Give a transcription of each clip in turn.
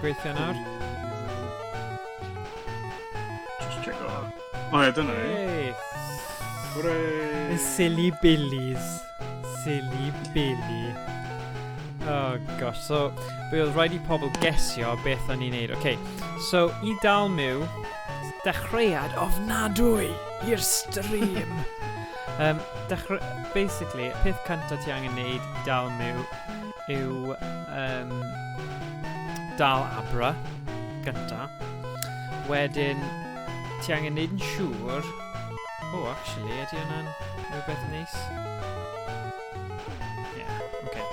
gweithio nawr? Just check o. O ie, dyna ni. Hey. Hooray! Silly Billies. Silly Billy. Oh gosh, so be oedd rhaid i pobl gesio beth o'n i'n neud. Okay, so i dal Mew, dechreuad ofnadwy i'r stream. Basically, peth cyntaf ti angen neud i dal Mew yw dal Abra gynta. Wedyn, ti angen neud yn siŵr... Oh, actually, ydy hwnna'n rhywbeth neis? Yeah, okay.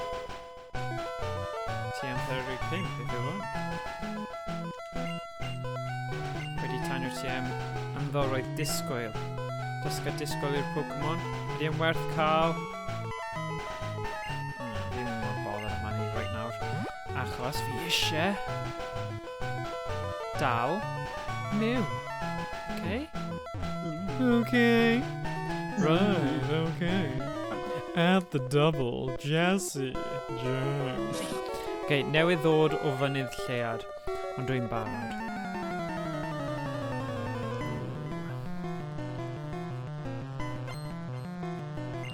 Ti am 35, if you want. Wedi tanio'r TM ynddo roedd disgwyl. Dysga disgwyl i'r Pokemon. Ydy e'n werth cael? Ddim mor bothered am hynny right nawr. Achos fi eisiau dal Mew. Okay? Okay. Right, okay. At the double, Jesse James. Okay, newydd ddod o fynydd lleuad, ond dwi'n barod.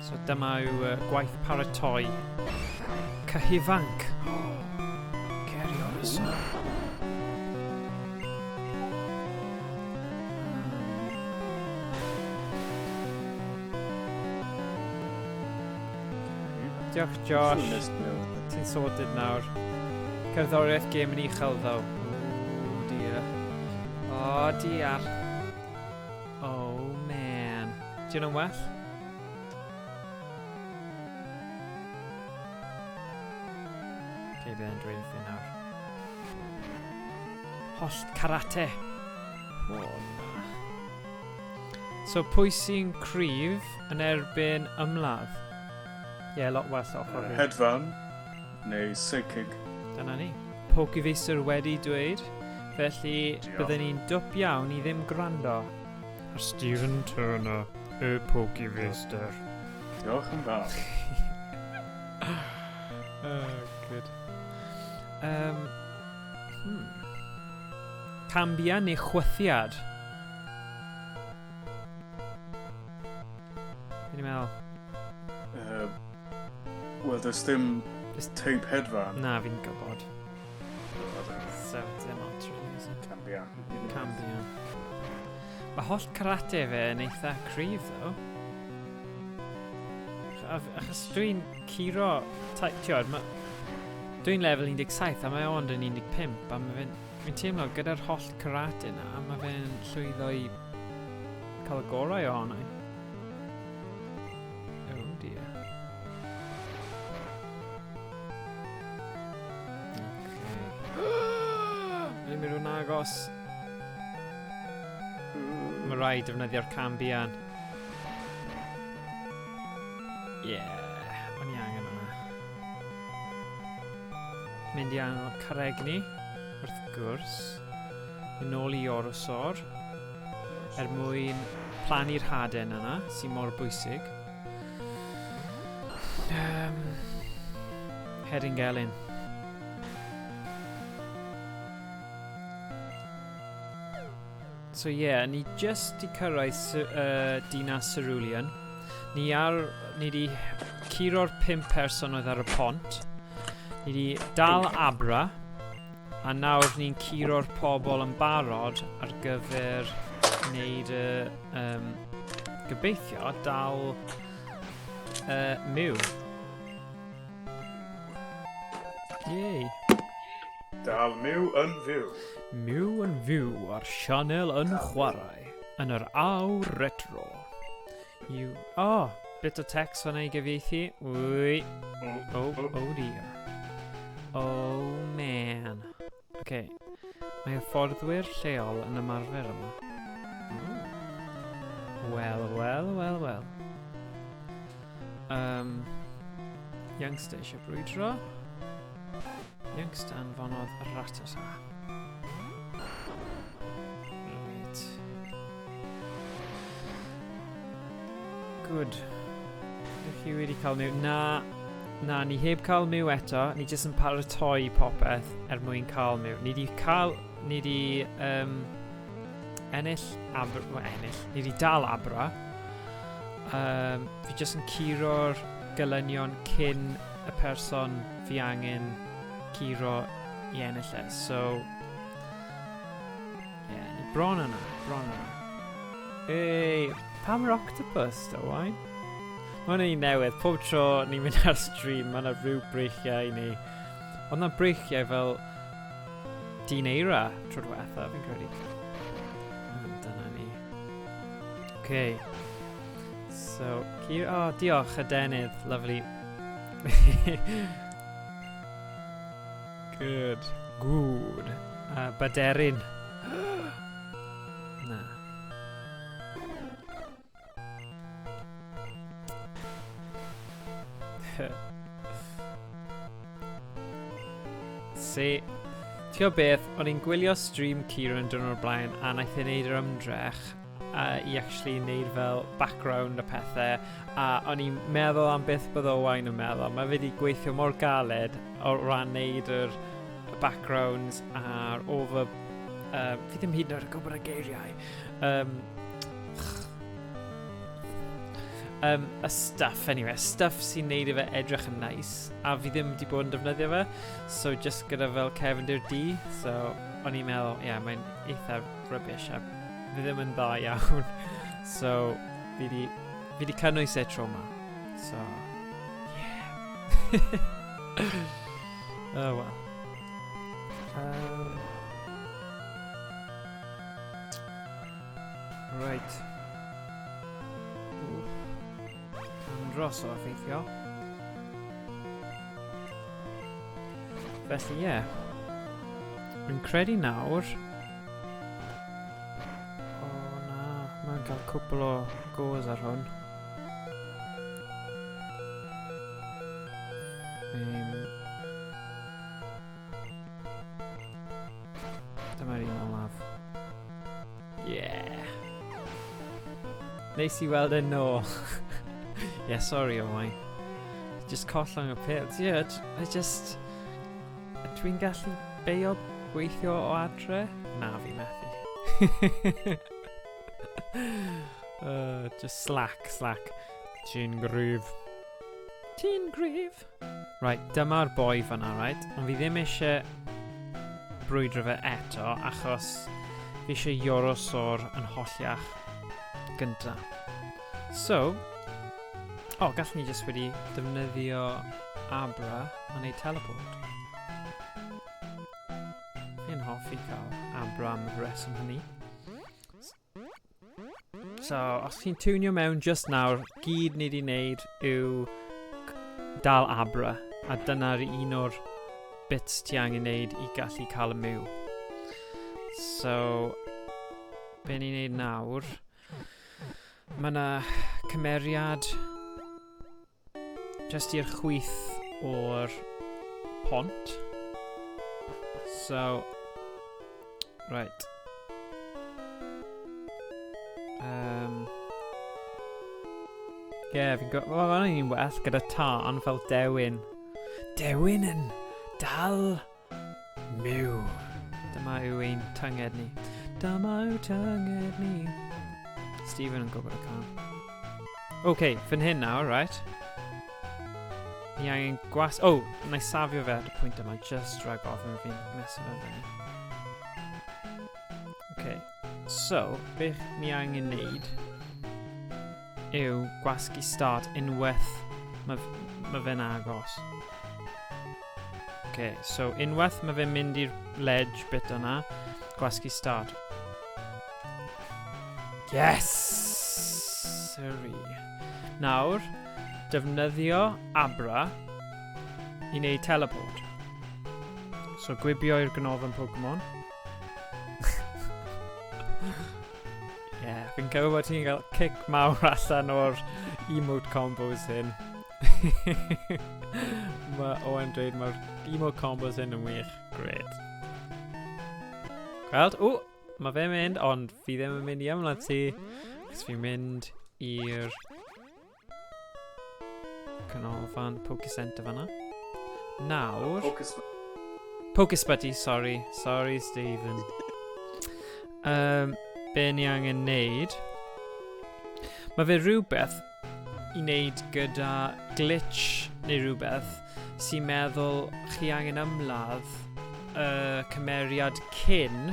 So dyma yw gwaith paratoi. Cyhifanc. Cerio. Diolch Josh, ti'n sorted nawr. Cerddoriaeth gêm yn uchel ddo. Oh dear. Oh dear. Oh man. Do you know well? Okay, bydd e'n dweud wrthyn nawr. Hollt karate. Oh, na. So, pwy sy'n cryf yn erbyn ymladd? Ie, yeah, lot well ochr fi. Hedfan neu psychic. Dyna ni. Pokefeistr wedi dweud, felly byddwn ni'n dwp iawn i ddim gwrando ar Stephen Turner, y Pokefeistr. Diolch yn fawr. Oh, good. Cambia neu chwythiad? Fi'n meddwl. Wel, does dim teip hedfan. Na, fi'n gwybod. So, dim ots, really, is it? Cambian. Cambian. Mae holl karate fe yn eitha cryf, ddo. Achos dwi'n curo... Dwi'n lefel 17 a mae ond yn 15, a mae fe'n... Fi'n teimlo gyda'r holl karate na, mae fe'n llwyddo i cael y gorau ohono i. Oh dear. Okay. Mae'n mynd yn agos. Mae rhaid defnyddio'r Cambion. Yeah, o'n i angen hwnna. Mynd i angen caregni, wrth gwrs. Yn ôl i Orosor. Er mwyn plannu'r haden yna, sy'n mor bwysig. Hedyn Gelyn. So yeah, ni just di cyrraedd dinas Cerulean. Ni di curo'r 5 person oedd ar y pont. Ni di dal Abra. A nawr ni'n curo'r pobl yn barod ar gyfer wneud y gobeithio dal Mew. Yay. Dal Mew yn fyw. Mew yn fyw ar sianel yn chwarae yn yr awr retro. You... Oh, bit o text fan'na i gyfieithu. Wy. Oh, oh dear. Oh man. Okay. Mae hyfforddwyr lleol yn ymarfer yma. Wel, wel, wel, wel. Youngster eisiau brwydro. Youngster anfonodd Rattata. Right. Good. Ydych chi wedi cael Mew? Na. Na, ni heb cael Mew eto. Ni jyst yn paratoi popeth er mwyn cael Mew. Ni di cael... Ni di ennill Abra... Well, ennill. Ni di dal Abra. Fi jyst yn curo'r gelynion cyn y person fi angen curo i ennill e. So, yeah, ni bron yna, bron yna. Ei, pam yr octopus, Owain? Mae hwn yn un newydd. Pob tro ni'n mynd ar stream, mae yna rhyw breichiau i ni. Ond na breichiau fel dyn eira tro diwetha, fi'n credu. Dyna ni. Okay. So, Cyr... Oh, diolch, adenydd. Lovely. Good. Good. Baderin. Na. See, ti'n gwybod beth, o'n i'n gwylio stream Kieran dyn o'r blaen a naeth ei wneud yr ymdrech i actually wneud fel background a pethau a o'n i'n meddwl am beth bydd Owain yn meddwl. Mae fe wedi gweithio mor galed o ran wneud yr backgrounds a'r over... Fi ddim hyd yn oed yn gwybod y geiriau. Y stuff, anyway, y stuff sy'n neud i fe edrych yn nice, a fi ddim wedi bod yn defnyddio fe, so just gyda fel cefndir du, so o'n i'n meddwl, ie, yeah, mae'n eitha rubbish, a fi ddim yn dda iawn, so fi di cynnwys e tro ma, so, yeah. Oh well. Right. Wff. Andros o effeithiol. Felly, ie. Yeah. Rwy'n credu nawr... O, na. Mae'n cael cwpl o goes ar hwn. Dyma'r un olaf. Yeah. Neis i weld e nôl. Yeah, sorry, Owain. Just collong y peth. Yeah, I just... Dwi'n gallu beio gweithio o adre? Na, fi methu. Just slack, slack. Ti'n gryf. Ti'n gryf. Right, dyma'r boi fan'na, right? Ond fi ddim eisiau brwydro fe eto, achos fi eisiau Iorosor yn holliach gynta. So, oh, gallwn ni just wedi defnyddio Abra a wneud teleport. Fi'n hoffi cael Abra am y reswm hynny. So, os chi'n tiwnio mewn just nawr, gyd ni wedi wneud yw dal Abra, a dyna'r un o'r bits ti angen wneud i gallu cael y Mew. So, be ni'n wneud nawr, mae yna cymeriad just i'r chwith o'r pont. So, right. Yeah, fi'n gwybod, well, mae'n un well gyda tân fel dewin. Dewin yn dal Mew. Dyma yw ein tynged ni. Dyma yw tynged ni. Stephen yn gwybod y can. OK, fan hyn nawr, right? Ni angen gwas... Oh, na i safio fe at y pwynt yma, just rhag ofn fi'n mesu fe fyny. OK, so, beth ni angen neud yw gwasgu start unwaith mae ma fe'n agos. OK, so unwaith mae fe'n mynd i'r ledge bit yna, gwasgu start. Yes! Sorry. Nawr, defnyddio Abra i wneud teleport. So gwibio i'r gynofn Pokemon. Yeah, fi'n cofio bod ti'n cael kick mawr allan o'r emote combos hyn. Mae Owen dweud mae'r emote combos hyn yn wych. Great. Gweld? O, mae fe'n mynd, ond fi ddim yn mynd i ymladd ti. Achos fi'n mynd i'r canolfan Poke Centre fanna. Nawr... Pocus... Pokesbuddy, sorry. Sorry, Stephen. Be ni angen neud? Mae fe rhywbeth i wneud gyda glitch neu rhywbeth sy'n meddwl chi angen ymladd y cymeriad cyn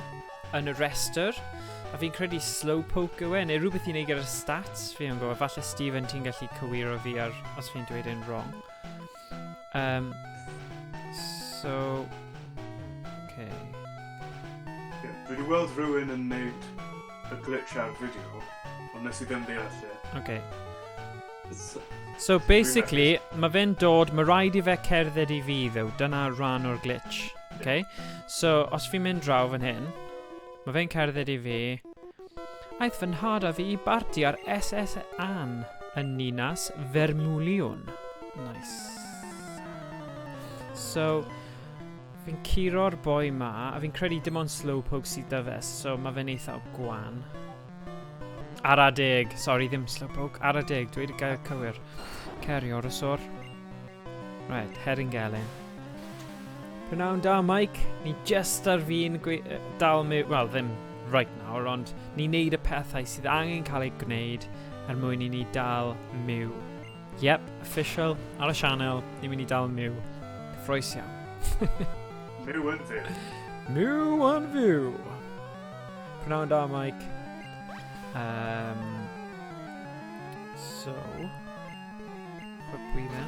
yn y restr. A fi'n credu slowpoke yw e, neu rhywbeth i wneud gyda'r stats, fi yn gwybod. Falle Stephen, ti'n gallu cywiro fi ar os fi'n dweud e'n wrong. So, okay. Yeah, dwi wedi weld rhywun yn neud y glitch ar fideo, ond nes i ddim deall e. Okay. So, So basically, mae fe'n dod, mae rhaid i fe cerdded i fi ddew, dyna rhan o'r glitch. Okay? So, os fi'n mynd draw fan hyn, mae fe'n cerdded i fi. Aeth fy nhad â fi i barti ar SS Anne yn Ninas Vermuliwn. Nice. So, fi'n curo'r boi ma, a fi'n credu dim ond slowpoke sydd 'da fe, so mae fe'n eitha gwan. Ara deg, sorry, ddim slowpoke, ara deg, dweud y gair cywir. Ceri Orosor. Right, Herring Gelyn. Prynawn da, Mike. Ni just ar fi'n dal mi... Wel, ddim right nawr, ond ni'n neud y pethau sydd angen cael eu gwneud er mwyn i ni dal Mew. Yep, official, ar y sianel, ni'n mynd i dal Mew. Cyffroes iawn. Mew yn fyw. Mew yn fyw. Prynawn da, Mike. So, chwipwi fe.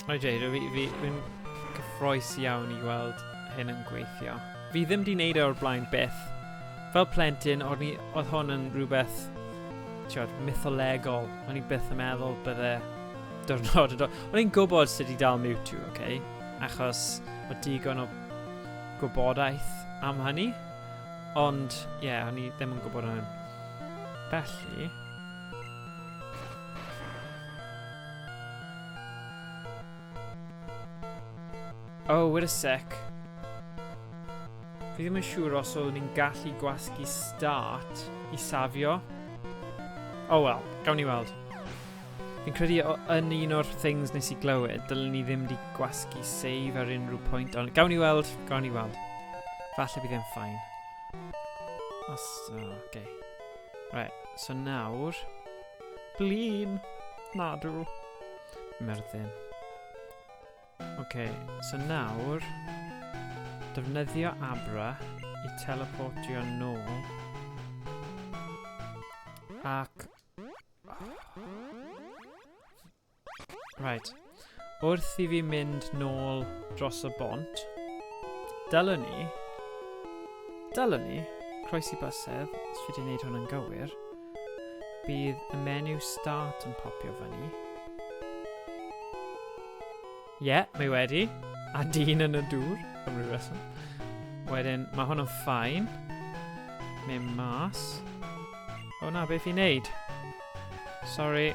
Right, Jade, fi'n cyffroes iawn i weld hyn yn gweithio. Fi ddim di wneud e o'r blaen byth. Fel plentyn, oedd hwn yn rhywbeth, ti'od, mytholegol. O'n i byth yn meddwl bydde diwrnod yn dod. O'n i'n gwybod sut i dal Mewtwo, okay? Achos oedd digon o gwybodaeth am hynny. Ond, ie, yeah, o'n i ddim yn gwybod hwn. Felly... Oh, wait a sec. Fi ddim yn siŵr os oeddwn ni'n gallu gwasgu start i safio. Oh well, gawn ni weld. Fi'n credu yn un o'r things nes i glywed, dylen ni ddim di gwasgu save ar unrhyw pwynt, ond gawn ni weld, gawn ni weld. Falle bydd e'n fine. Os, oh, okay. Right, so nawr... Blin! Nadw. Myrddin. Okay, so nawr... Defnyddio Abra i teleportio nôl. Ac... Right. Wrth i fi mynd nôl dros y bont, dylwn ni, croesi bysedd, os fi wedi gwneud hwn yn gywir, bydd y menu start yn popio fyny. Ie, yeah, mae wedi. A dyn yn y dŵr, am ryw reswm. Wedyn, mae hwn yn fine. Mynd mas. O na, beth fi'n neud? Sorry.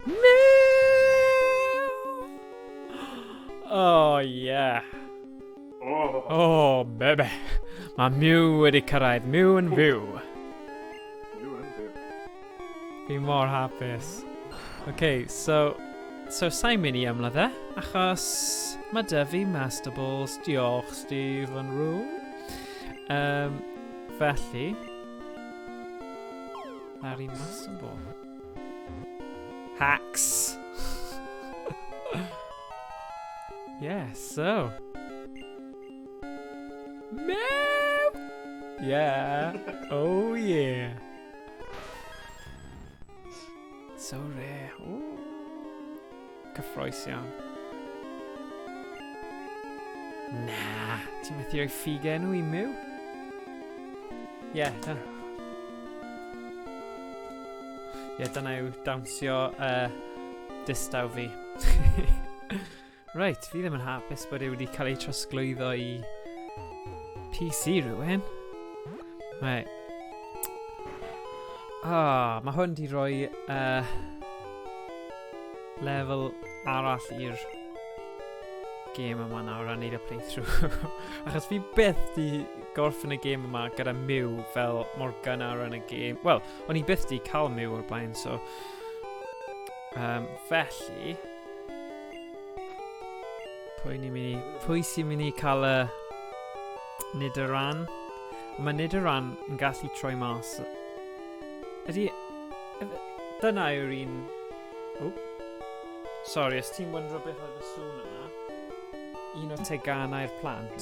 Mew! Oh, yeah. Oh. Oh, baby. Mae Mew wedi cyrraedd. Mew yn fyw. Mew yn fyw. Fi mor hapus. Okay, so sa'n mynd i ymladd e, achos mae 'da fi Master Balls. Diolch, Stephen Rule. Felly, ar un Master Ball. Hacks! Yeah, so. Mew! Yeah. Oh, yeah. So rare. Ooh. Cyffroes iawn. Na, ti'n methu rhoi ffug enw i Mew? Ie, yeah, dyna. Ie, yeah, dyna yw dawnsio distaw fi. Right, fi ddim yn hapus bod e wedi cael ei trosglwyddo i PC rhywun. Right. Mae hwn di roi lefel arall i'r gêm yma nawr a neud y playthrough. Achos fi byth di gorffen y gêm yma gyda Mew fel mor gynnar yn y gêm. Wel, o'n i byth di cael Mew o'r blaen, so... Felly... Pwy ni'n mynd i... Pwy sy'n mynd i cael y... Nidoran? Mae Nidoran yn gallu troi mas. Ydy... Dyna yw'r un... O. Sorry, os ti'n wyndro beth oedd y sŵn yna. Un o teganau'r plant.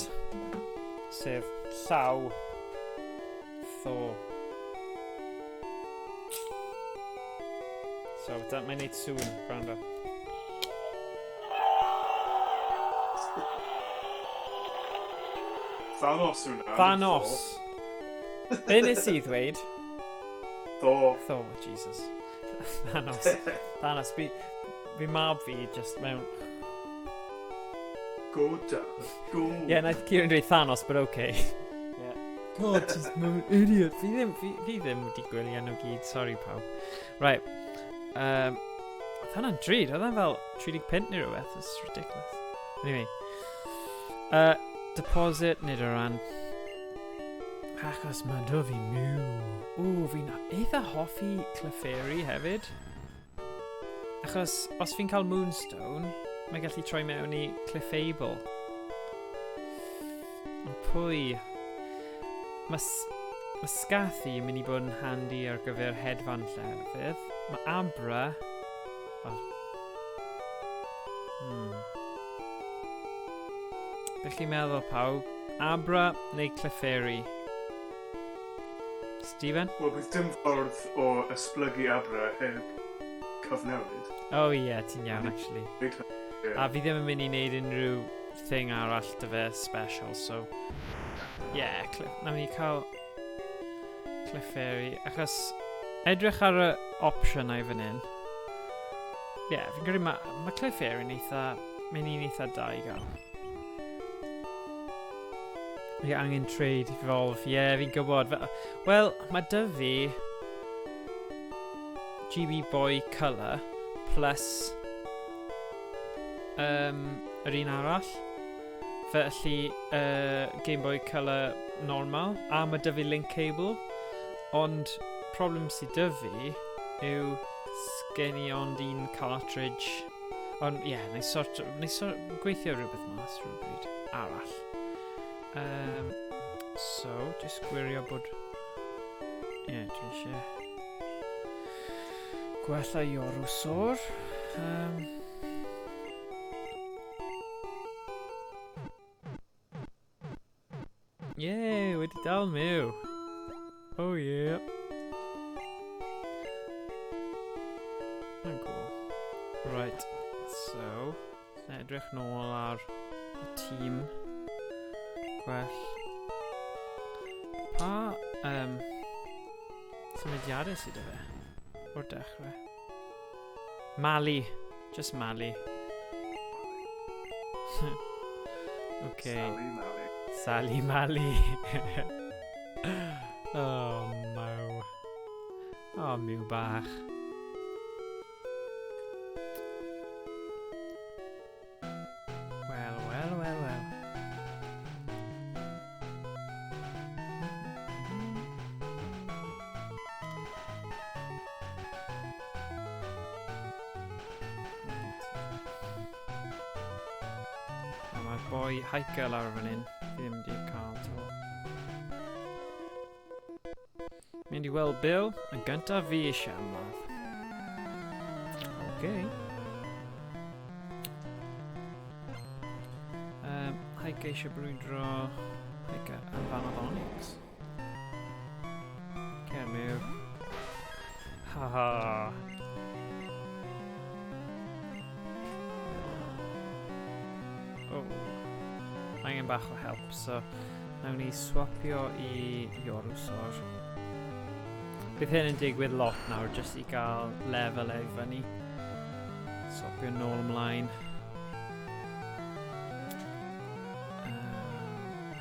Sef llaw Thor. So, mae'n neud sŵn, gwrando. Thanos yw na. Thanos! Be nes i ddweud? Thor. Thor, Jesus. Thanos. Thanos, fi mab fi just mewn... Go, Dad. Go. Ie, yeah, naeth Kieran dweud Thanos, but okay. Yeah. God, just mewn idiot. Fi ddim wedi gwylio nhw gyd, sorry pawb. Right. Oedd hwnna'n drud, oedd hwnna'n fel 35 neu rhywbeth, it's ridiculous. Anyway. Deposit Nidoran. Achos mae do fi Mew. Ww, fi'n eitha hoffi Clefairy hefyd. Achos os fi'n cael Moonstone, mae'n gallu troi mewn i Clefable. Ond pwy? Mae Scathy yn mynd i bod yn handy ar gyfer hedfan llefydd. Mae Abra... Oh. Be chi'n meddwl, pawb? Abra neu Clefairy? Stephen? Wel, bydd dim ffordd o esblygu Abra heb cyfnewid. Oh ie, yeah, ti'n iawn, actually. Yeah. A fi ddim yn mynd i wneud unrhyw thing arall dy fe special, so... Yeah, nawn ni cael Clefairy, achos edrych ar y opsiynau fan hyn. Ie, yeah, fi'n credu mae Clefairy yn eitha... Mae'n un eitha da i gael. Fi angen trade evolve. Ie, yeah, fi'n gwybod. Wel, mae dy fi GB Boy Colour plus yr un arall. Felly, Game Boy Colour normal. A mae dy fi link cable. Ond problem sydd dy fi yw sgen i ond un cartridge. Ond ie, yeah, neu sort, gweithio rhywbeth mas rhywbryd arall. So, just gwirio bod... Ie, yeah, dwi eisiau gwella Iorwsor. Yay, wedi dal Mew. Oh yeah. Mae'n cool. Right, so, edrych nôl ar y tîm gwell. Pa symudiadau sydd 'da fe o'r dechrau? Mali. Just Mali. Okay. Sally Mali. Sally Mali. Oh, Mew. Oh, Mew bach. Wel, wel, wel, wel. A mae'r boi hiker lawr fan hyn. Fi ddim wedi cael to. Mynd i weld Bill, yn gyntaf fi eisiau ymladd. Okay. Hiker eisiau brwydro hiker yn fan o Onix. Cer Mew. Ha ha. Oh. Angen bach o help, so nawn ni swapio i Iorwsor. Bydd hyn yn digwydd lot nawr, jyst i gael lefel e i fyny. Swapio nôl ymlaen.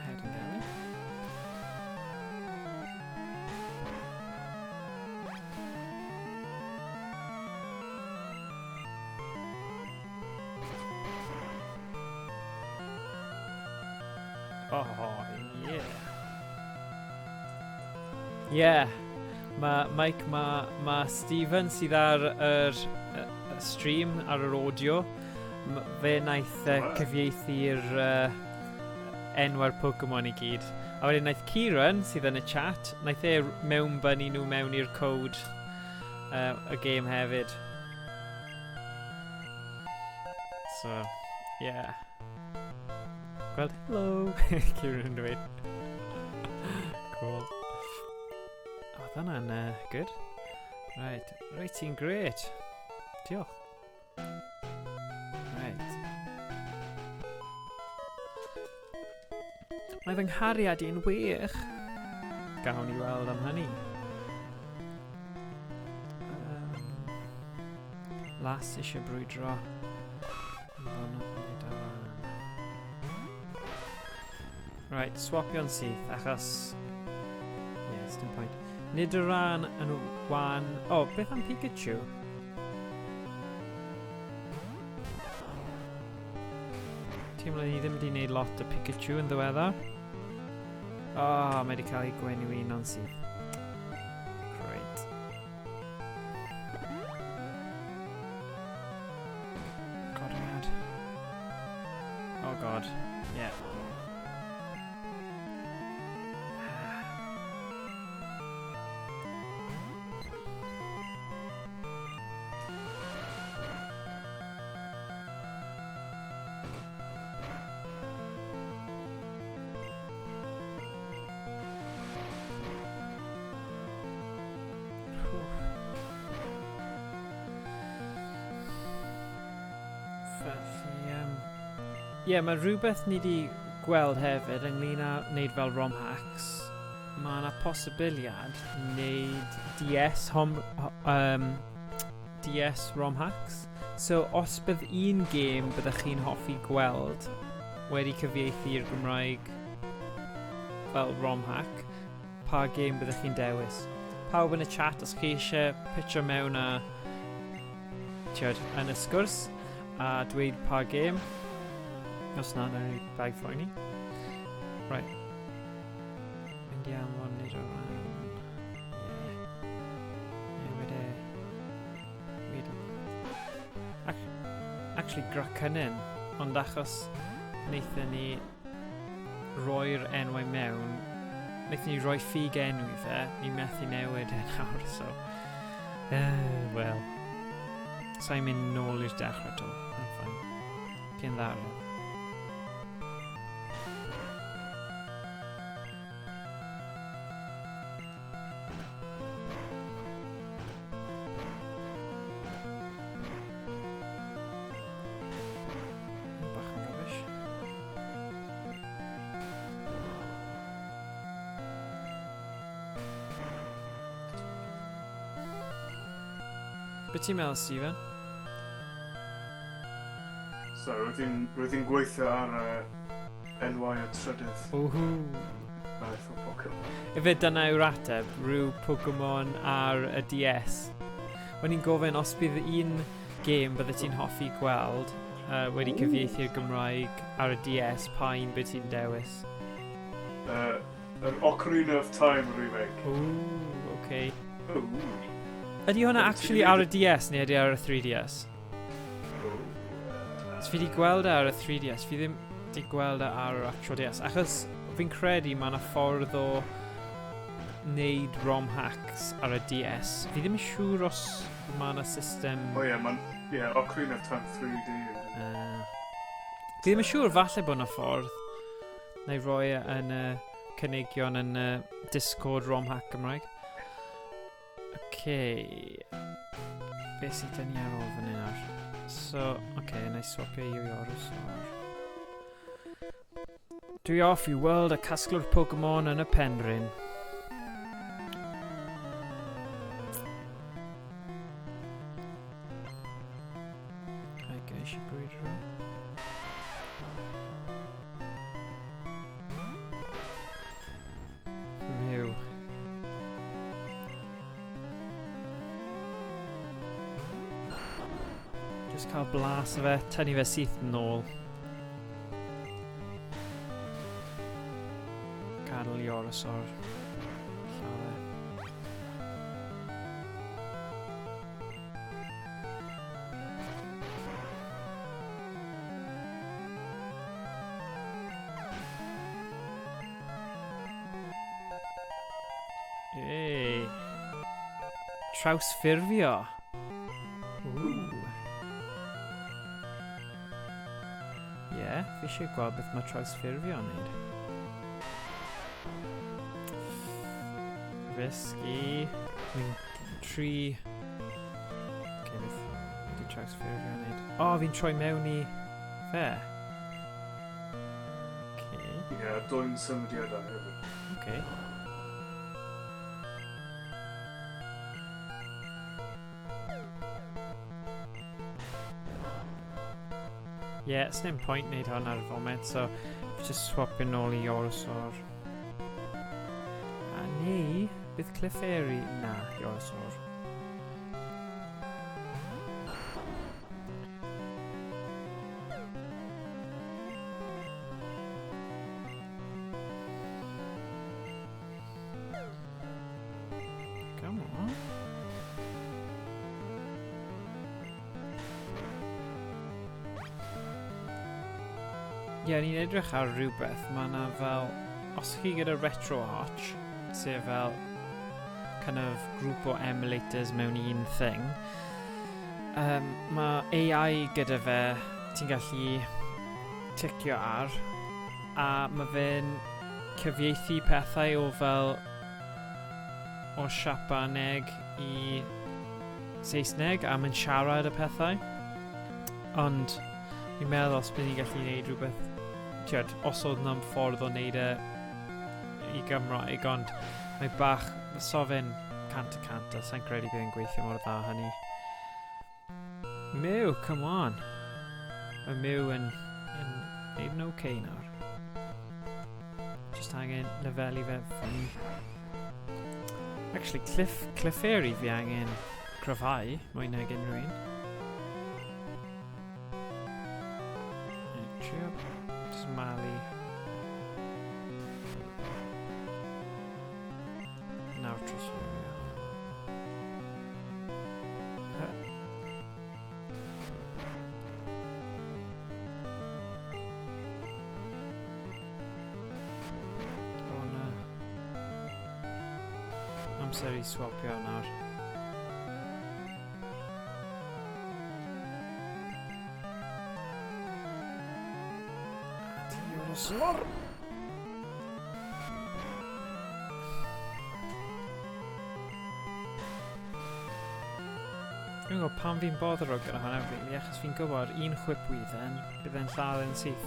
Head and down. Oh, yeah. Yeah. Mae Mike, mae Stephen sydd ar yr stream, ar yr audio, fe wnaeth cyfieithu'r enwau'r Pokemon i gyd. A wedyn wnaeth Kieran, sydd yn y chat, wnaeth e mewnbynnu nhw mewn i'r code y game hefyd. So, yeah. Gweld, hello, Kieran yn dweud. Cool. Oh, oedd hwnna'n good. Right, rating great. Diolch. Right. Mae fy nghariad i'n wych. Gawn ni weld am hynny. Las eisiau brwydro. Right, swapio'n syth, achos... Yes, dim point. Nidoran yn wan... Oh, beth am Pikachu? Teimlo ni ddim wedi gwneud lot o Pikachu yn ddiweddar. Oh, mae wedi cael ei gwenu un o'n syth. Great. Goriad. Oh god. Yeah. Ie, yeah, mae rhywbeth ni wedi gweld hefyd ynglyn â wneud fel ROM hacks. Mae yna posibiliad wneud DS, DS ROM hacks. So, os bydd un gêm byddech chi'n hoffi gweld wedi cyfieithu i'r Gymraeg fel ROM hack, pa gêm byddech chi'n dewis? Pawb yn y chat, os chi eisiau pitcho mewn a tiod, yn y sgwrs a dweud pa gêm. Os na, nawn ni bag phoeni. Right. Mynd i anfon nid o ran. Ie. Newid e. Weedle. Actually, Gracynin. Ond achos wnaethon ni roi'r enwau mewn, wnaethon ni roi ffug enw i fe, ni methu newid e nawr, so... Wel. Sa'n mynd nôl i'r dechrau to. I'm fine. Cyn ddaro. Bach yn rubbish. Be ti'n meddwl, Stephen? So, roedd hi'n gweithio ar enwau y trydydd. Woohoo! Math o Pokemon. Ife dyna yw'r ateb, rhyw Pokemon ar y DS. O'n i'n gofyn os bydd un gêm bydde ti'n hoffi gweld wedi cyfieithu'r Gymraeg ar y DS, pa un byd ti'n dewis? Yr Ocarina of Time remake. Ooh, okay. Ooh. Ydy hwnna actually ar y DS neu ydy ar y 3DS? Os fi wedi gweld e ar y 3DS, fi ddim wedi gweld e ar yr actual DS. Achos fi'n credu mae yna ffordd o wneud ROM hacks ar y DS. Fi ddim yn siŵr os mae yna system... O ie, mae'n... Ie, Ocarina of Time 3D. Fi ddim yn siŵr, falle bod yna ffordd. Na i roi e yn y cynigion yn y Discord ROM hack Gymraeg. Okay. Be sydd dyn ni ar ôl fan hyn nawr? So, okay, na i swapio i Iorosor. Dwi off i weld y casglwr Pokemon yn y Penrhyn. Ai, ga eisiau brwydro. Mew. Just cael blas o fe, tynnu fe syth nôl. Yorosor lladd e. Ei. Trawsffurfio. Ooh. Ie, yeah, fi eisiau gweld beth mae trawsffurfio yn neud. Risky. Fi'n tri... Okay, beth di trawsffurfio yn neud? O, oh, fi'n troi mewn i fe. Okay. Ie, yeah, dwy'n symudiadau hefyd. Okay. Ie, yeah, sdim pwynt wneud hwn ar y foment, so fi just swapio nôl i Yorosor. A neu, bydd Clefairy? Na, Yorosor. Come on. Ie, yeah, ni'n edrych ar rhywbeth. Mae yna fel... Os chi gyda RetroArch, sef fel kind of grŵp o emulators mewn un thing, mae AI gyda fe ti'n gallu ticio ar, a mae fe'n cyfieithu pethau o fel o Siapaneg i Saesneg, a mae'n siarad y pethau. Ond fi'n meddwl os bydd ni'n gallu gwneud rhywbeth, tiod, os oedd na'n ffordd o wneud e i Gymraeg, ond mae bach, so fe'n 100%, a sa'n credu bydd e'n gweithio mor dda hynny. Mew, come on. Mae Mew yn neud yn okay nawr. Just angen lefelu fe fyny. Actually, Clefairy fi angen cryfhau mwy nag unrhyw un. Trio just malu. Nawr trosfurfio. O na. Amser i swapio nawr. Dinosaur! Dwi'n gwybod pam fi'n boddro gyda hwnna, really, achos fi'n gwybod un chwip wydden, bydd e'n lladd yn syth.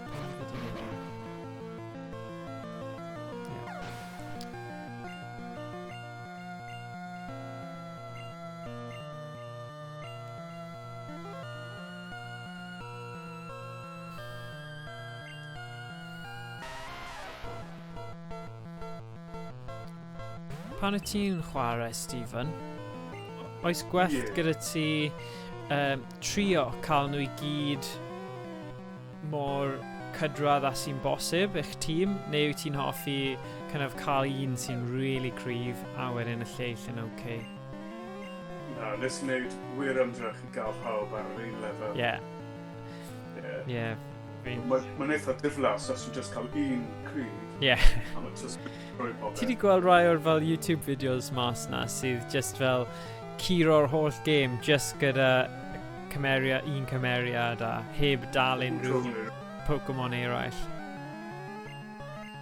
Pam fi di neud hwnna? Ie. Pan wyt ti'n chwarae, Stephen, oes gwell gyda ti trio cael nhw i gyd mor cydradd a sy'n bosib eich tîm, neu wyt ti'n hoffi kind of cael un sy'n really cryf a wedyn y lleill yn okay? Na, nes i wneud wir ymdrech i gael pawb ar yr un lefel. Ie. Ie. Ie. Mae'n eitha diflas os ti'n just cael un cryf. Ie. A mae'n just rhoi popeth. Ti wedi gweld rai o'r fel YouTube videos mas na sydd just fel curo'r holl game just gyda cymeriad, un cymeriad a heb dal unrhyw Pokemon eraill.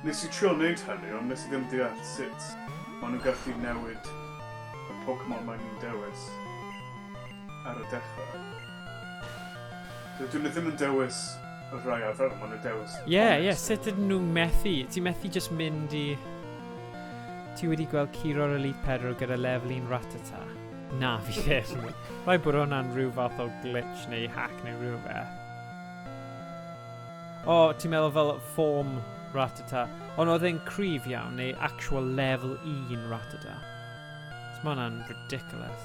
Nes i trio wneud hynny, ond nes i ddim deall sut maen nhw'n gallu newid y Pokemon maen nhw'n dewis ar y dechrau. Dydyn nhw ddim yn dewis y rhai arferol, maen nhw'n dewis... Ie, ie, sut ydyn nhw'n methu? Ti'n methu just mynd i... Ti wedi gweld curo'r Elite 4 gyda lefel 1 Rattata? Na, fi ddim. Rhaid bod hwnna'n rhyw fath o glitch neu hack neu rhywbeth. O, ti'n meddwl fel form Rattata. Ond oedd e'n cryf iawn, neu actual level 1 Rattata. So mae hwnna'n ridiculous.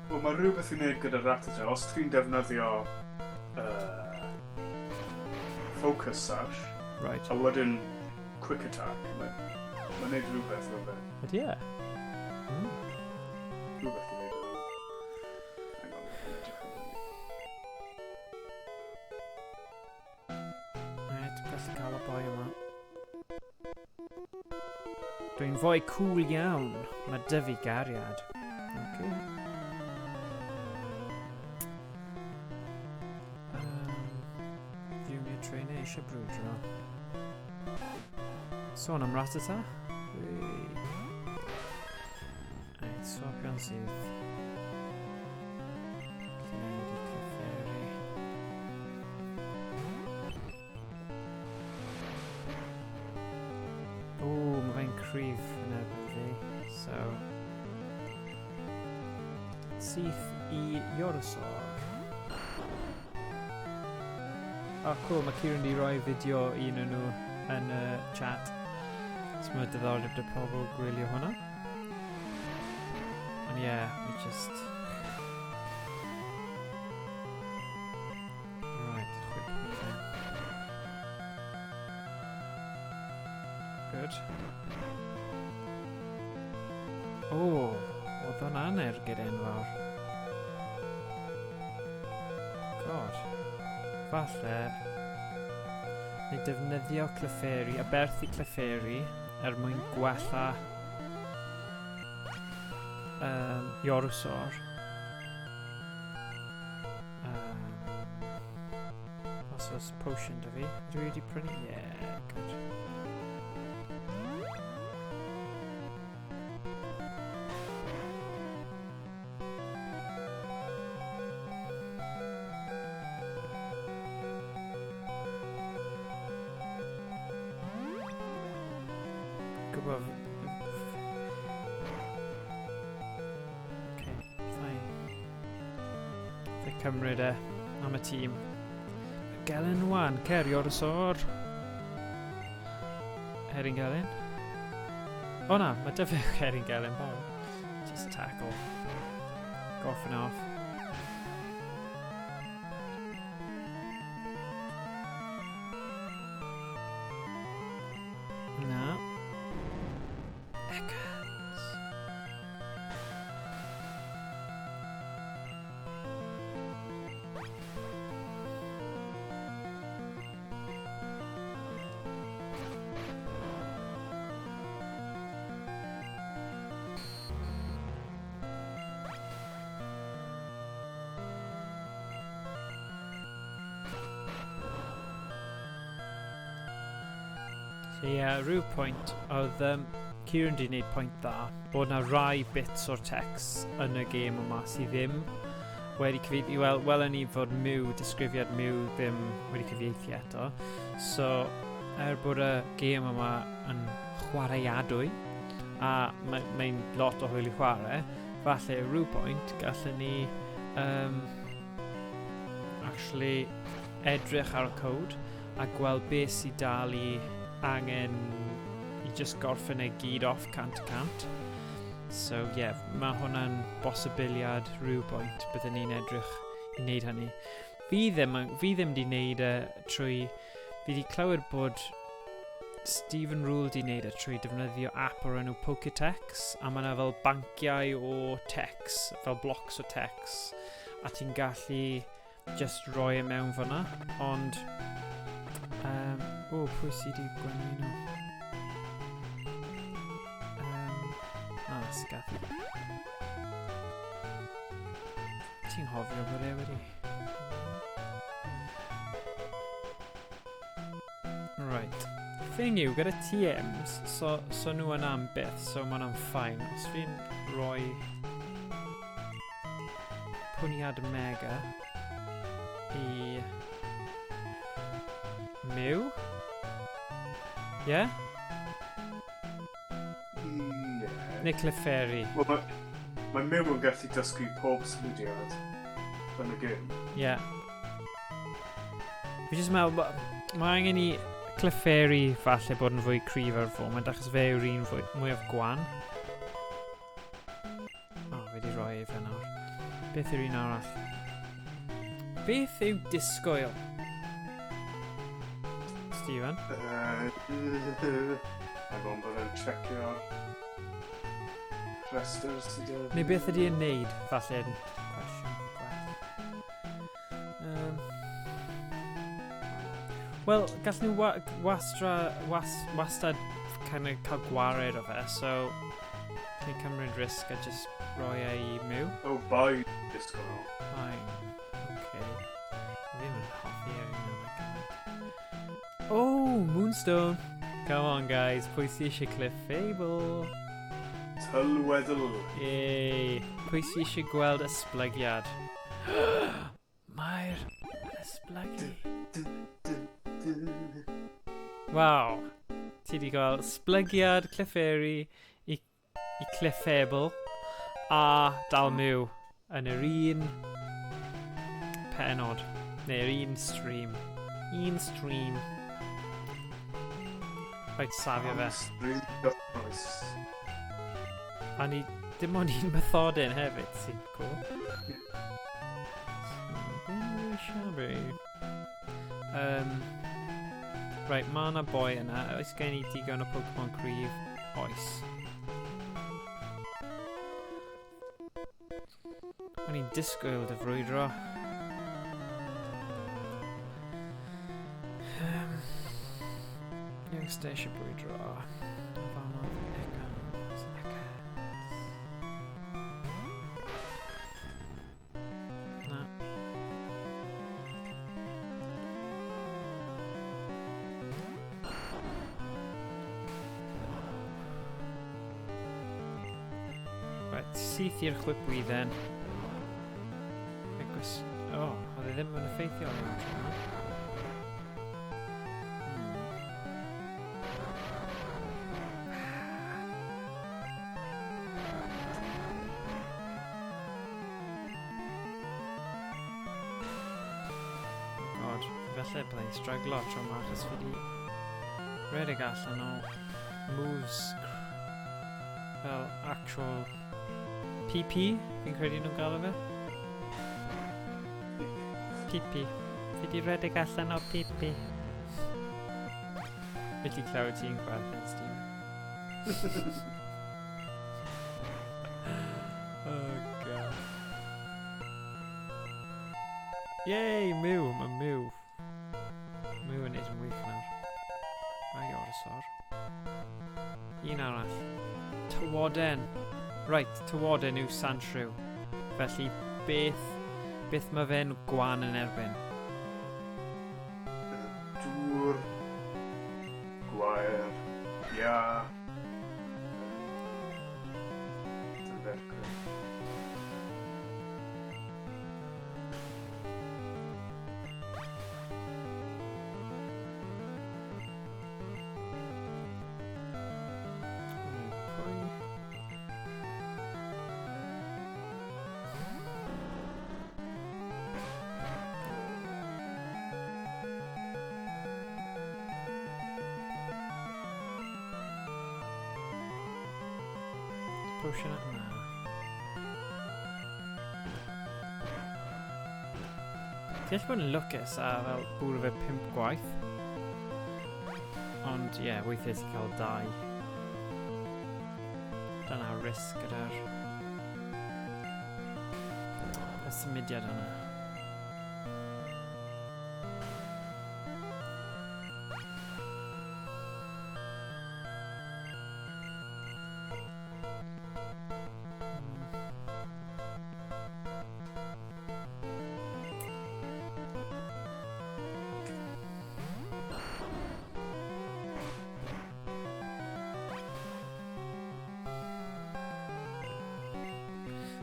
Wel, mae rhywbeth i wneud gyda Rattata. Os ti'n defnyddio Focus Sash. Right. A wedyn Quick Attack. Mae'n neud rhywbeth o fe. Ydy e? Rhywbeth i neud o. Hang on, dwi'n edrych ar hynny. Right, dwi'n gallu cael y boi yma. Dwi'n fwy cool iawn. Mae dy fi gariad. Okay. Junior trainer eisiau brwydro. Sôn am Rattata. Right, swapio'n syth. Felly newid i Clefairy. O, mae fe'n cryf yn erbyn fi. So, syth i Yorosog. Oh, cool, mae Kieran di roi fideo un o'n nhw yn y chat. So mae diddordeb dy pobl gwylio hwnna. Ond ie, yeah, we just... Right, chwip ni then. Good. O, oedd hwnna'n ergyd enfawr. God. Falle, neu defnyddio Clefairy, aberthu Clefairy, er mwyn gwella Yorosor. Os oes potion da fi, dwi wedi prynu? Yeah, good. Gwybod... Okay, fine. Fe cymryd e am y tîm. Gelyn wan, cer Yorosor. Herin Gelyn. O na, mae dy fe Herin Gelyn bawb. Just tackle. Gorffen off. Na. Ekans. So ie, yeah, rhyw pwynt oedd Kieran di wneud pwynt dda bod na rai bits o'r text yn y gêm yma sydd ddim wedi cyfieithu. Wel, welwn ni fod Mew, disgrifiad Mew ddim wedi cyfieithu eto. So, er bod y gêm yma yn chwaraeadwy, a mae'n lot o hwyl i chwarae, falle rhyw pwynt gallen ni actually edrych ar y code a gweld beth sydd dal i angen i just gorffen e gyd off 100%. So yeah, mae hwnna'n bosibiliad rhywbwynt byddwn ni'n edrych i wneud hynny. Fi ddim di wneud e trwy... Fi di clywed bod Stephen Rule di wneud e trwy defnyddio app o'r enw Pokétex, a mae yna fel banciau o text, fel blocks o text, a ti'n gallu just roi e mewn fyna, ond... O, pwy sydd wedi gwennu nhw? Sgathi. Ti'n hofio bod e wedi? Right. Thing yw, gyda TMs, so nhw yna am byth, so ma' hwnna'n fine. Os fi'n rhoi pwniad mega i Mew? Yeah? Yeah. Neu Clefairy. Wel, mae Mew yn gallu dysgu pob symudiad yn y gêm. Yeah. Fi jyst meddwl, ma' angen i Clefairy falle bod yn fwy cryf ar y foment, achos fe yw'r un mwyaf gwan. O, fi wedi rhoi e fe nawr. Beth yw'r un arall? Beth yw disgwyl? Stephen? Ac ond byddai'n checio'r rhestr sydd 'da fi. Neu beth ydy e'n neud, falle, yn cwestiwn gwell. Wel, gall nhw wa wastra, was, wastad kind of cael gwared o fe, so ni cymryd risg a just roi e i Mew. Oh, bye, Disco. Fine. Okay. Fi ddim yn hoffi yr un yma gymaint. Oh, Moonstone! Come on, guys. Pwy sy eisiau Clefable? Tylweddl. Yay! Pwy sy eisiau gweld esblygiad? Mae'r esblygu. Waw. Ti di gweld esblygiad Clefairy i, i Clefable a dal Mew yn yr un penod. Neu'r un stream. Un stream. Rhaid safio fe. Stream gyffrous. A ni dim ond un bathodyn hefyd, sy'n cool. So, ddim really shabby. Right, mae yna boi yna. Oes gen i digon o Pokemon cryf? Oes. O'n i'n disgwyl dy frwydro. Youngster eisiau brwydro. Ofanodd Ekans. Ekans. Na. Right, syth i'r chwipwydden. O, oh, oedd e ddim yn effeithiol iawn tro yma. Oh god, falle byddai'n stryglo tro yma achos fi di redeg allan o moves fel actual PP, fi'n credu nhw'n galw fe. PP. Fi di redeg allan o PP. Felly clywed ti'n chwerthin, Steve. Oh god. Yay, Mew! Mae Mew. Mew yn neud yn wych nawr. Ai Orsor. Un arall. Tywoden. Right, Tywoden yw Sandshrew. Felly, beth mae fe'n gwan yn erbyn? Dŵr, gwair, ia. Dyfergryn. Pwy? Potion at na. Ti allu bod yn lwcus a fel bwrw fe 5 gwaith. Ond ie, yeah, weithiau ti'n cael 2. Dyna risg gyda'r y symudiad yna.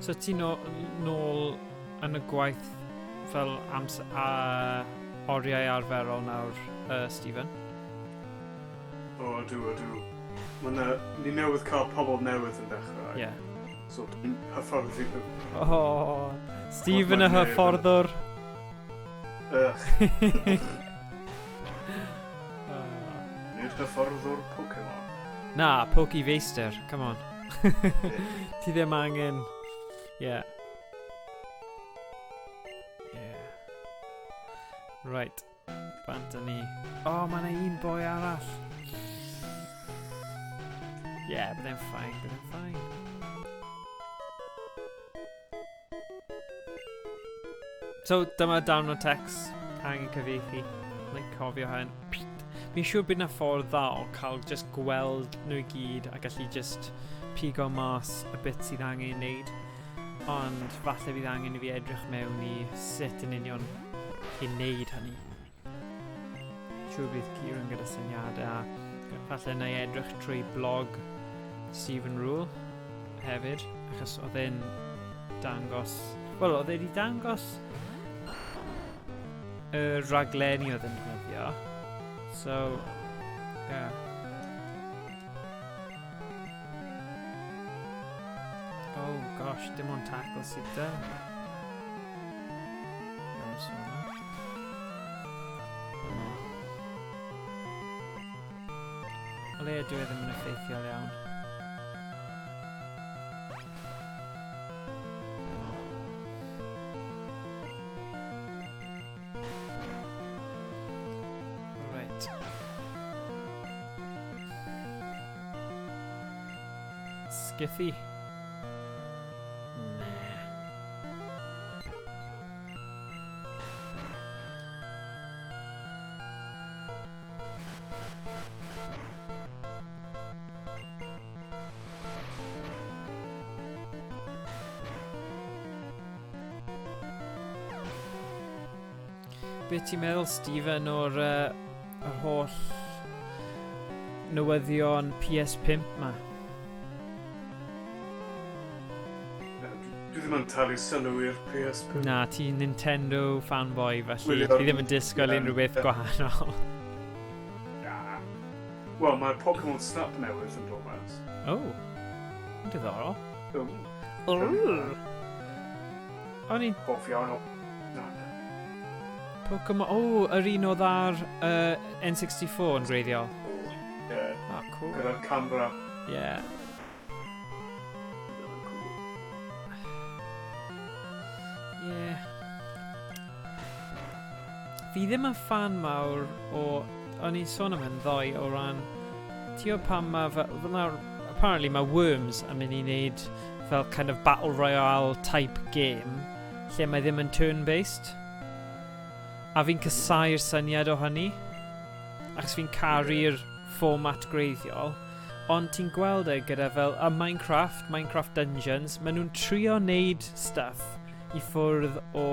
So ti nôl yn y gwaith fel a oriau arferol nawr, Stephen? O, ydw, ydw. Ni newydd cael pobl newydd yn dechrau. Yeah. So dwi'n hyfforddi nhw. Oh, Stephen y hyfforddwr. Ugh. Nid hyfforddwr Pokemon. Na, Pokefeister, come on. Ti ddim angen... Yeah. Yeah. Right. Bant â ni. O, oh, mae yna un boi arall. Ie, yeah, byddai'n fine, byddai'n fine. So, dyma darn o text angen cyfieithu. Mae'n cofio hyn. Fi'n siŵr bydd na ffordd dda o cael just gweld nhw i gyd a gallu just pigo mas y bit sydd angen ei wneud. Ond falle bydd angen i fi edrych mewn i sut yn union i wneud hynny. Siŵr bydd Kieran gyda syniadau a falle na i edrych trwy blog Stephen Rule hefyd, achos oedd e'n dangos... Wel, oedd e wedi dangos y raglenni oedd yn defnyddio. So, yeah. Oh gosh, dim ond tackle sydd da. O leia dwi e ddim yn effeithiol iawn. Right. Skiffy. Nah. Be ti'n meddwl, Stephen, o'r yr holl newyddion PS5 ma? Dwi ddim yn talu sylw i'r PS5. Na, ti'n Nintendo fanboy, felly ti ddim yn disgwyl unrhyw beth gwahanol. Na. Wel, mae'r Pokemon Snap newydd yn dod mas. Oh, diddorol. Oh. O'n i'n... Hoff iawn o... Pokemon... O, oh, yr un oedd ar N64 yn gwreiddiol. Ie. Yeah. Ah, cool. Gyda'r camera. Ie. Yeah. Ie. Fi ddim yn fan mawr o... O'n i'n sôn am hyn ddoe o ran... Ti'n gwybod pam mae... Fel nawr, apparently mae Worms yn mynd i wneud fel kind of battle royale type game lle mae ddim yn turn-based. A fi'n casau'r syniad o hynny, achos fi'n caru'r fformat gwreiddiol. Ond ti'n gweld e gyda fel y Minecraft, Minecraft Dungeons, maen nhw'n trio wneud stuff i ffwrdd o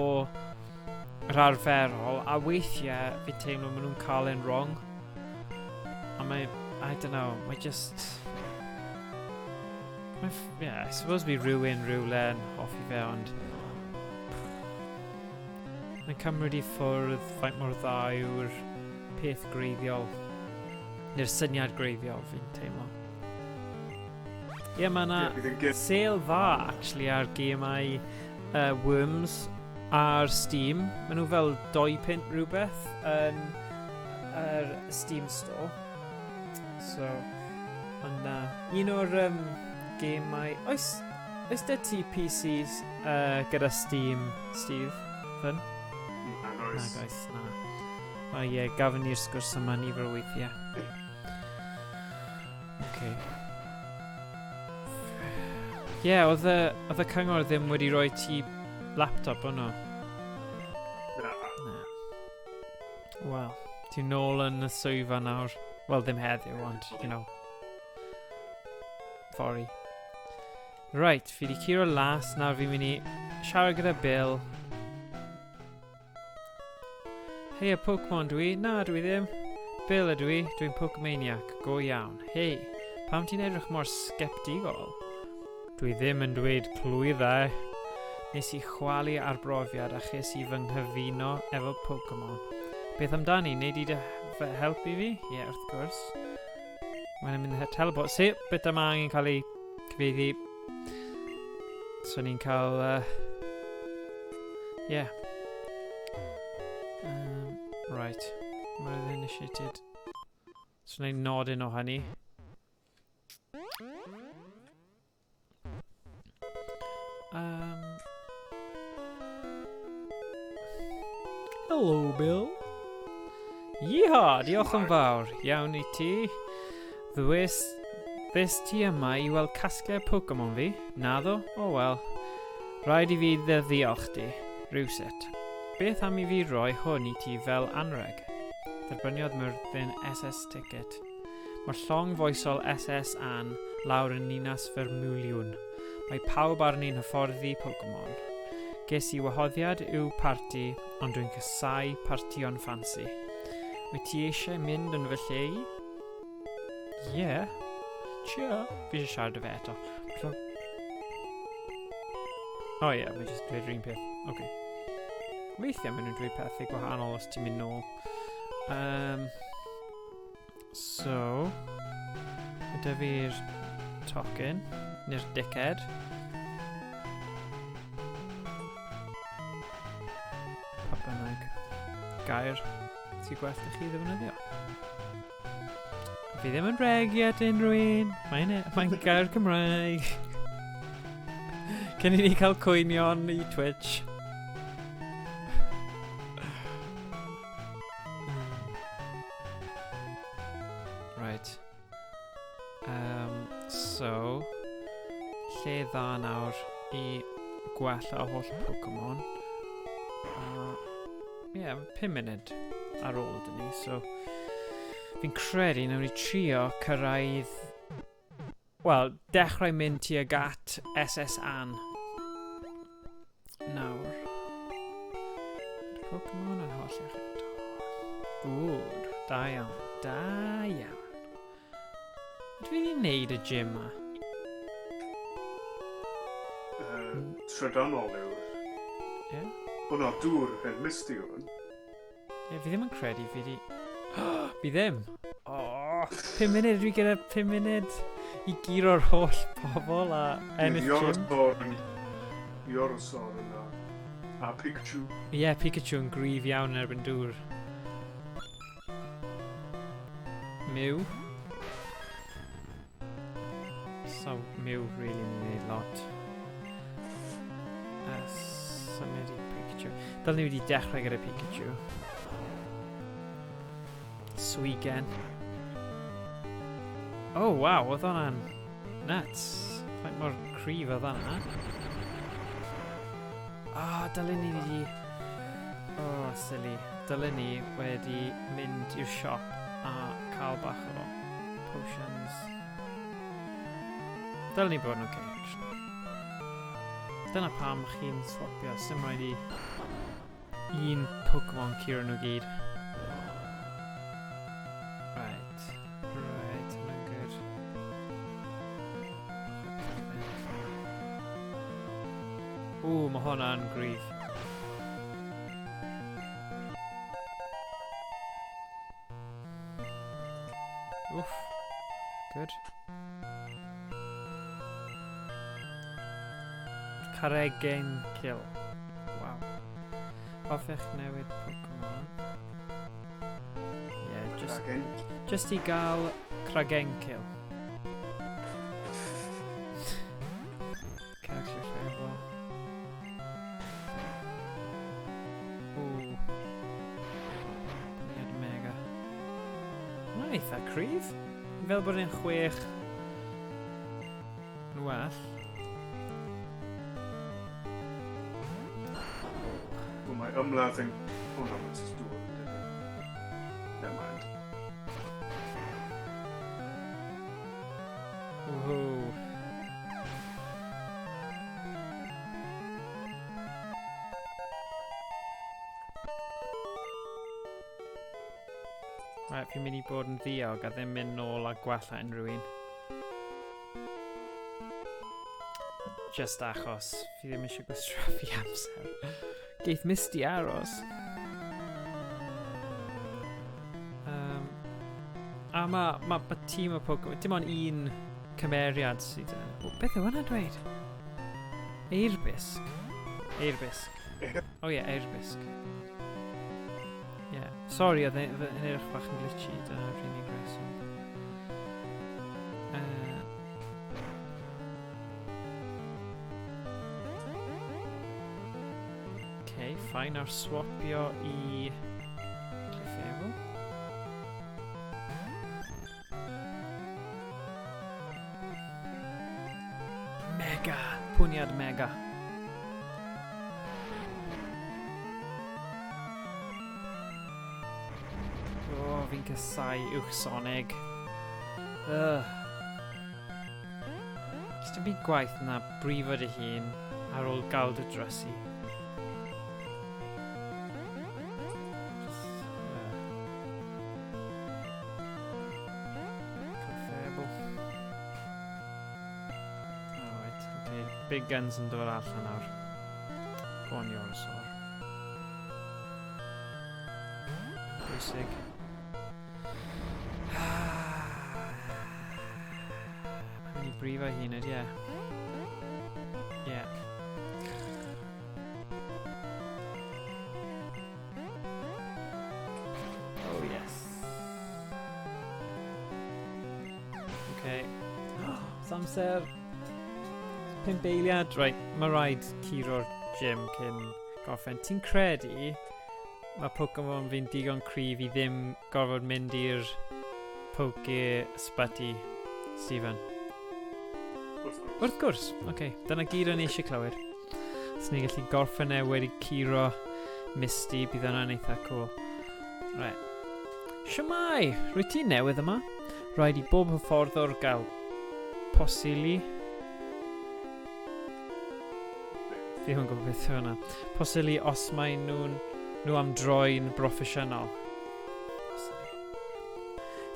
yr arferol, a weithiau fi'n teimlo maen nhw'n cael e'n wrong. A mae, I don't know, mae just... Mae, yeah, I suppose fi rhywun rhywle yn hoffi fe, ond... Mae'n cymryd i ffwrdd faint mor dda yw'r peth gwreiddiol. Neu'r syniad gwreiddiol, fi'n teimlo. Ie, yeah, mae yna sale dda, actually, ar gemau Worms ar Steam. Maen nhw fel 2 punt rhywbeth yn yr Steam Store. So, ond na. Un o'r gemau... Oes, oes dy ti PCs gyda Steam, Steve? Fun? Nag oes. Nag oes, na. O ie, gafon ni'r sgwrs yma nifer o weithiau. Okay. Ie, yeah, oedd y cyngor ddim wedi rhoi ti laptop o'n nhw? Na. Na. Wel, ti'n nôl yn y swyddfa nawr. Wel, ddim heddiw, ond, you know. Fory. Right, fi wedi curo las, nawr fi'n mynd i siarad gyda Bill. Hei, y Pokemon dwi? Na, dwi ddim. Bill ydw i, dwi'n Pokemaniac, go iawn. Hei, pam ti'n edrych mor sgeptigol? Dwi ddim yn dweud clwyddau. Nes i chwalu ar brofiad a ches i fy nghyfuno efo Pokemon. Beth amdani, neu di dy helpu fi? Ie, yeah, wrth gwrs. Mae'n mynd i teleport. See, bit yma angen cael ei cyfieithu. So ni'n cael... Yeah. Right. Mae'r initiated. So ni'n nodyn o hynny. Hello, Bill. Yeehaw! Diolch yn fawr. Iawn i ti. Ddwys, ddys ti yma i weld casgliad Pokemon fi? Naddo? O oh, wel. Rhaid i fi ddeddiolch di. Rhywsut. Beth am i fi roi hwn i ti fel anreg? Derbyniodd Myrddin SS ticket. Mae'r llong foesol SS Anne lawr yn Ninas Vermilion. Mae pawb arni'n hyfforddi Pokemon. Ges i wahoddiad i'w parti, ond dwi'n casau partïon ffansi. Wyt ti eisiau mynd yn fy lle i? Ie. Yeah. Sure. Fi eisiau siarad â fe eto. O oh, ie, yeah, mae jyst dweud yr un peth. Oce. Okay. Weithiau maen nhw'n dweud pethau gwahanol os ti'n mynd nôl. So, mae da fi'r tocyn, neu'r dickhead. Pa bynnag gair sy'n gwell i chi ddefnyddio. Fi ddim yn regi at unrhyw un. Mae'n mae gair Cymraeg. Cyn i ni cael cwynion i Twitch. Right. So, lle dda nawr i gwella holl Pokemon. Ie, yeah, 5 munud ar ôl dyn ni, so fi'n credu nawn ni trio cyrraedd, wel, dechrau mynd tuag at SS Anne. Nawr. Pokemon yn holl iechyd. Good. Da iawn. Da iawn. Ydw i wedi wneud y gym ma? Trydanol yw'r... Ie? Yeah? O na, dŵr hyn, misty yw hwn. Ie, yeah, fi ddim yn credu fi di... Fi ddim! Oh, 5 munud, dwi gyda 5 munud i guro'r holl pobl a ennill gym. Iorosor yna. A Pikachu. Ie, yeah, Pikachu yn gryf iawn yn erbyn dŵr. Mew. So, Mew really yn gwneud lot. Symud i Pikachu. Dylen ni wedi dechrau gyda Pikachu. Swigen. Oh, waw, oedd hwnna'n nuts. Faint mor cryf oedd hwnna. Ah, oh, dylen ni wedi... Oh, silly. Dylen ni wedi mynd i'r siop a cael bach o potions. Dylen ni bod yn okay, actually. Dyna pam chi'n swapio. Sim rhaid i un Pokemon curo nhw gyd. Right. Right, hwnna'n good. Ww, mae hwnna'n gryf. Wff. Good. Caregen kill. Wow. Hoffech newid Pokemon. Yeah, just, just i gael Kragenkill. Cewch efo. Ww. Peniad mega. Mae'n eitha cryf. Fel bod e'n 6 yn well. Wel, mae ymladd yn... O na, mae'n jyst dŵr yn dibyn. Never mind. Woohoo. Right, fi'n mynd i bod yn ddiog a ddim mynd nôl a gwella unrhyw un. Just achos fi ddim eisiau gwastraffu amser. Geith Misty aros. A mae ma, ma tîm o Pokemon, dim ond un cymeriad sydd yn... O, beth yw hwnna'n dweud? Eirbisg. Eirbisg. O ie, yeah, Eirbisg. Yeah. Sorry, oedd e'n edrych bach yn glitchy, dyna'r unig reswm. Okay, fine, ar swapio i Clefable. Mega! Pwniad mega. O, oh, fi'n casau uwchsonig. Ugh. Jyst dim byd gwaith na brifo dy hun ar ôl gael dy drysu. Just, Clefable. Alright, okay. Big guns yn dod allan nawr. Go on, Yorosor. Bwysig. Mae'n mynd i brifo hun, ydy e? Ie. Oh, yes. Okay. Samser. Pimp eiliad. Right, mae rhaid curo'r gym cyn gorffen. Ti'n credu mae Pokemon fi'n digon cryf i ddim gorfod mynd i'r Poke ysbyty, Stephen? Wrth gwrs. Wrth gwrs, oce. Okay. Dyna gyd o'n i eisiau clywed. Os ni'n gallu gorffen e wedi curo Misty, bydd hwnna'n eitha cool. Right. Shwmae! Rwyt ti'n newydd yma? Rhaid i bob hyfforddwr gael posili. Fi ddim yn gwybod beth yw hwnna. Posili os mae nhw'n nhw am droi'n broffesiynol. Posili.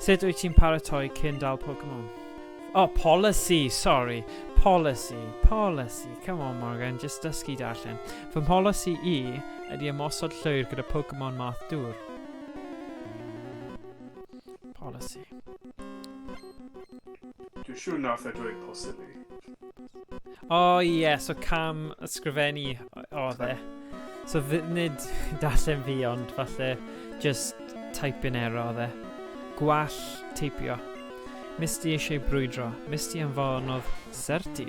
Sut wyt ti'n paratoi cyn dal Pokemon? Oh, policy, sorry. Policy, policy. Come on, Morgan, just dysgu darllen. Fy mholisi i ydy ymosod llwyr gyda Pokemon math dŵr. Policy. Dwi'n siŵr nath e dweud posili. O oh, ie, yeah, so cam ysgrifennu oedd e. So nid darllen fi, ond falle just type in error oedd e. Gwall teipio. Misty eisiau brwydro. Misty anfonodd Serti.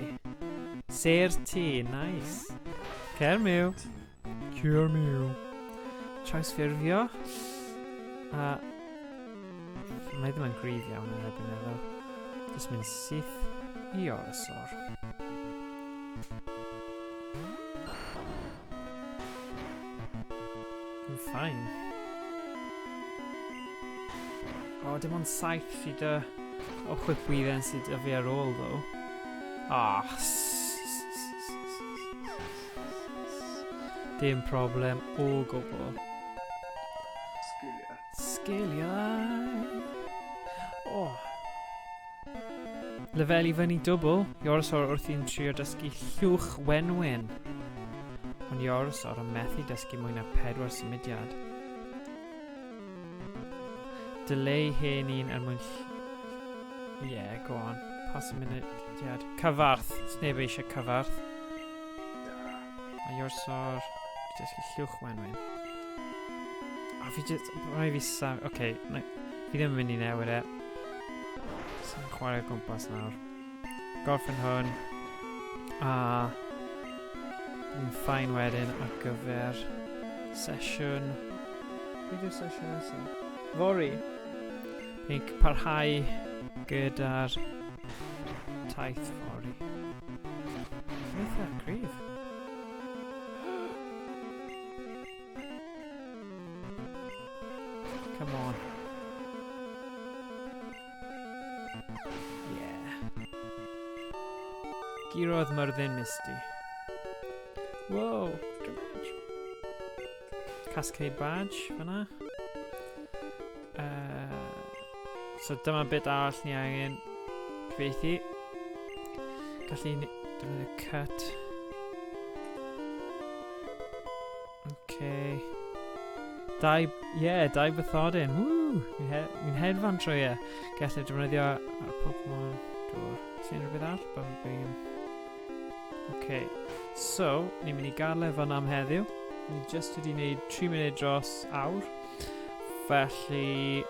Serti, nice. Cermiw. Cermiw. Trawsffurfio. A... Mae ddim yn gryf iawn yn erbyn e, ddo. Just mynd syth i Orosor. I'm fine. O, oh, dim ond saith sydd dy... O, chwipwydden sydd dy fi ar ôl, ddo. Ah, Dim problem o gwbl. Sgiliau. Sgiliau. O. Oh. Lefel i fyny dwbl. Iorsor wrth i'n trio dysgu llwch wenwyn. Ond Iorsor yn methu dysgu mwy na pedwar symudiad. Delay hen un er mwyn... Yeah, go on. Pass a mudiad. Cyfarth. Sneb eisiau cyfarth. A Iorsor... Dysgu llwch wenwyn. A fi just... Rhaid fi saf... Oce, okay, fi ddim yn mynd i newid e. Sy'n chwarae o gwmpas nawr. Gorffen hwn. A... Ni'n ffain wedyn ar gyfer sesiwn... Pryd yw'r sesiwn nesaf? Fory! Ni'n parhau gyda'r taith fory. Eitha cryf. Come on. Yeah. Gurodd Myrddin Misty. Whoa, badge. Cascade badge fyna. So dyma bit arall ni angen cyfieithu. Gallu ni defnyddio cut. Okay. Dau, yeah, dau bathodyn. Woo! Ni'n he, ni hedfan trwy e. Gallu defnyddio ar Pokemon dŵr. Sy'n rhywbeth arall? Bum bum. Okay. So, ni'n mynd i gadael e fan am heddiw. Ni just wedi gwneud 3 munud dros awr. Felly,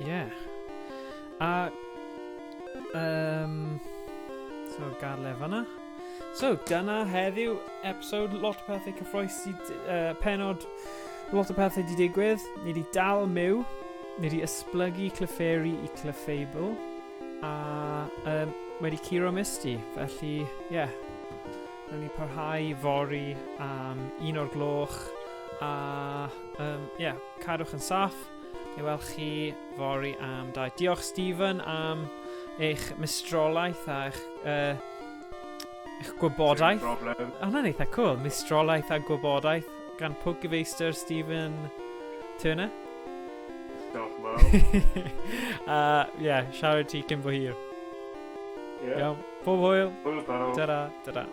yeah. A, so, gadael e fanna. So, dyna heddiw, episode, lot o pethau cyffroes i, penod, lot o pethau di digwydd. Ni di dal Mew, ni di esblygu Clefairy i Clefable, a wedi curo Misty, felly, ie. Yeah. Nawn ni parhau fory am 1 o'r gloch a, yeah, cadwch yn saff. Ni weld chi fory am 2. Diolch, Stephen, am eich mistrolaeth a eich gwybodaeth. Dim problem. Hwna'n eitha cool. Mistrolaeth a gwybodaeth gan Pokefeistr Stephen Turner. Diolch yn fawr. Yeah, siarad ti cyn bo hir. Yeah. Iawn. Pob hwyl. Hwyl, pawb. Ta-ra, ta-ra.